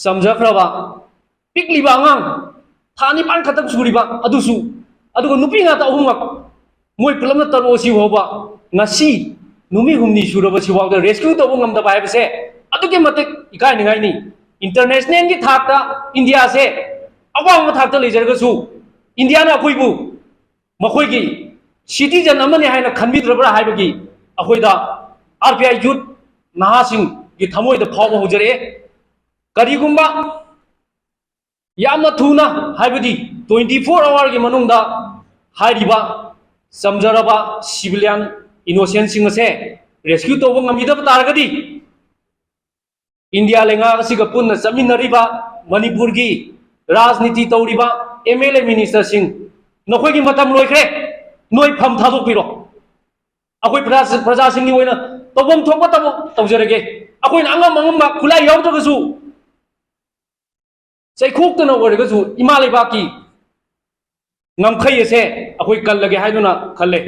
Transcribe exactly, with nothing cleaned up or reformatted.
ꯆꯝꯖꯈ꯭ꯔꯕ ꯄꯤꯛꯂꯤꯕ ꯑꯉꯥꯡ ꯊꯥ ꯅꯤꯄꯥꯟ ꯈꯛꯇꯪ ꯁꯨꯔꯤꯕ ꯑꯗꯨꯁꯨ, ꯑꯗꯨꯒ ꯅꯨꯄꯤ ꯉꯥꯛꯇ ꯑꯍꯨꯝꯃꯛ, ꯃꯣꯏ ꯄꯨꯂꯞꯅ ꯇꯔꯨꯛ ꯑꯁꯤ ꯐꯥꯎꯕ ꯉꯁꯤ ꯅꯨꯃꯤꯠ ꯍꯨꯝꯅꯤ ꯁꯨꯔꯕꯁꯤ ꯐꯥꯎꯗ rescue ꯇꯧꯕ ꯉꯝꯗꯕ ꯍꯥꯏꯕꯁꯦ ꯑꯗꯨꯛꯀꯤ ꯃꯇꯤꯛ ꯏꯀꯥꯏꯅꯤꯡꯉꯥꯏꯅꯤ꯫ International ꯒꯤ ꯊꯥꯛꯇ ꯏꯟꯗꯤꯌꯥꯁꯦ ꯑꯋꯥꯡꯕ ꯊꯥꯛꯇ ꯂꯩꯖꯔꯒꯁꯨ, ꯏꯟꯗꯤꯌꯥꯅ ꯑꯩꯈꯣꯏꯕꯨ ꯃꯈꯣꯏꯒꯤ citizen ꯑꯃꯅꯤ ꯍꯥꯏꯅ ꯈꯟꯕꯤꯗ꯭ꯔꯕ꯭ꯔꯥ ꯍꯥꯏꯕꯒꯤ ꯑꯩꯈꯣꯏꯗ RPI youth ꯅꯍꯥꯁꯤꯡꯒꯤ ꯊꯃꯣꯏꯗ ꯐꯥꯎꯕ ꯍꯧꯖꯔꯛꯑꯦ꯫ ꯀꯔꯤꯒꯨꯝꯕ ꯌꯥꯝꯅ ꯊꯨꯅ, ꯍꯥꯏꯕꯗꯤ twenty four hour ꯒꯤ ꯃꯅꯨꯡꯗ ꯍꯥꯏꯔꯤꯕ ꯆꯝꯖꯔꯕ civilian innocent ꯁꯤꯡ ꯑꯁꯦ rescue ꯇꯧꯕ ꯉꯝꯈꯤꯗꯕ ꯇꯥꯔꯒꯗꯤ, ꯏꯟꯗꯤꯌꯥ ꯂꯩꯉꯥꯛ ꯑꯁꯤꯒ ꯄꯨꯟꯅ ꯆꯠꯃꯤꯟꯅꯔꯤꯕ ꯃꯅꯤꯄꯨꯔꯒꯤ ꯔꯥꯖꯅꯤꯇꯤ ꯇꯧꯔꯤꯕ MLA minister ꯁꯤꯡ, ꯅꯈꯣꯏꯒꯤ ꯃꯇꯝ ꯂꯣꯏꯈ꯭ꯔꯦ, ꯅꯣꯏ ꯐꯝ ꯊꯥꯗꯣꯛꯄꯤꯔꯣ꯫ ꯑꯩꯈꯣꯏ ꯄ꯭ꯔꯖꯥ-, ꯄ꯭ꯔꯖꯥꯁꯤꯡꯒꯤ ꯑꯣꯏꯅ ꯇꯧꯐꯝ ꯊꯣꯛꯄ ꯊꯕꯛ ꯇꯧꯖꯔꯒꯦ꯫ ꯑꯩꯈꯣꯏꯅ ꯑꯉꯝ ꯑꯉꯝꯕ ꯈꯨꯠꯂꯥꯏ ꯌꯥꯎꯗ꯭ꯔꯒꯁꯨ ꯆꯩꯈꯣꯛꯇꯅ ꯑꯣꯏꯔꯒꯁꯨ ꯏꯃꯥ ꯂꯩꯕꯥꯛꯀꯤ ꯉꯝꯈꯩ ꯑꯁꯦ ꯑꯩꯈꯣꯏ ꯀꯜꯂꯒꯦ ꯍꯥꯏꯗꯨꯅ ꯈꯜꯂꯦ꯫